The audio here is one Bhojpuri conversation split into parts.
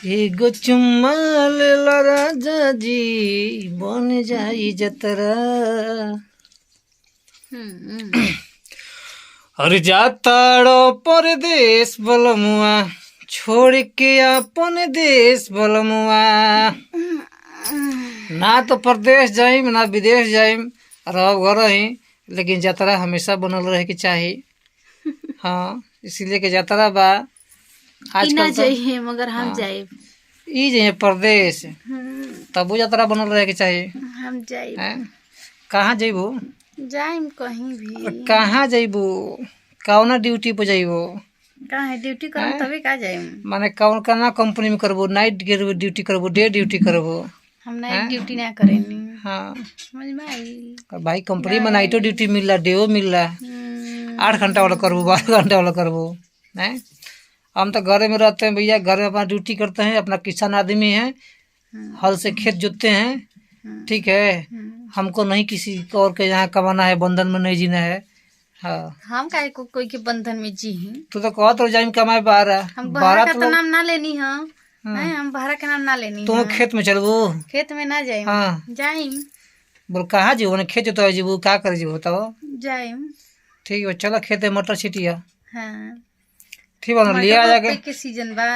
एगो चुम्मा लेला राजा जी बन जाई जतरा। अरे जाताड़ो परदेश बलमुआ, छोड़ के अपन देश बलमुआ। ना तो परदेश जाइम ना विदेश जाइम, रह घर ही, लेकिन जतरा हमेशा बनल रहे के चाही। हाँ, इसीलिए के जतरा बा। ई ना आजकल तो जाइए मगर हम जाइब। ई जे परदेश तबो जतरा बनल रहे के चाही। हम जाइब। हैं? कहाँ जइबू? जाइम कहीं भी। कहाँ जइबू? कौना ड्यूटी पे जइबू? कहाँ ड्यूटी करम तबे का जाइम। माने कौन कौना कंपनी में करबू? नाइट ड्यूटी करबू, डे ड्यूटी करबू? हम नाइट ड्यूटी ना करेनी। हाँ। समझ में आई? और भाई कंपनी में नाइटो ड्यूटी मिल रहा, डेओ मिल रहा। 8 घंटा वाला करबू, 12 घंटा वाला करबू? हैं? हम तो घर में रहते हैं भैया, घर में अपना ड्यूटी करते हैं। अपना किसान आदमी है, हल से खेत जोतते हैं, ठीक है। हमको नहीं किसी और के यहाँ कमाना है, बंधन में नहीं जीना है। हाँ। हम काहे को कोई के बंधन में जी ही? तू तो कहत रहो जाइम कमाए बाहर। हम बहरा का तो तो नाम ना लेनी है। हैं, हम बहरा के नाम ना लेनी तुम है। खेत में चलबू? खेत में ना जाइम। हाँ। जाइम। बोल कहाँ जीबू? खेत जोतवा जीबू, का करे जीबू बताओ? जाइम। ठीक है, चलो खेत में मटर छिटिया। हाँ। ठीक बा, लिया मटर जाके रोपे के सीजन बा।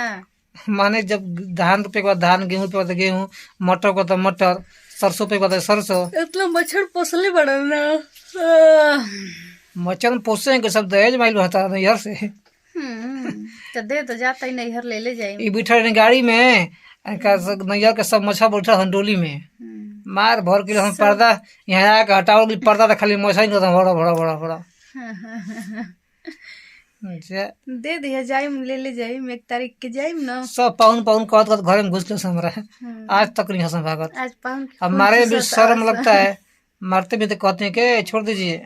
माने जब धान रोपे के बाद धान, गेहूं रोपे के बाद गेहूं, मटर को तो मटर, सरसों पे के बाद सरसों। इतना मच्छर पोसले बड़न ना। मच्छर पोसे हैं कि सब दहेज माइल होता है नैहर से। तो दे तो जाता ही नैहर ले ले जाइम। ई बैठल रहे गाड़ी में, इनका सब नैहर के सब मच्छर बैठल हन डोली में। मार भर के हम पर्दा यहाँ आके हटाओ कि पर्दा तो खाली मच्छर ही भरा भरा भरा भरा। दे दिया जाइम, ले ले जाइम, 1 तारीख के जाइम ना। सब पाउन पाउन कहत कहत घर में घुस ले हमरा, आज तक नहीं हसन भागत। आज पाउन के अब खून मारे भी चूसत शर्म आस। लगता है, मारते भी तो कहते हैं कि छोड़ दीजिए।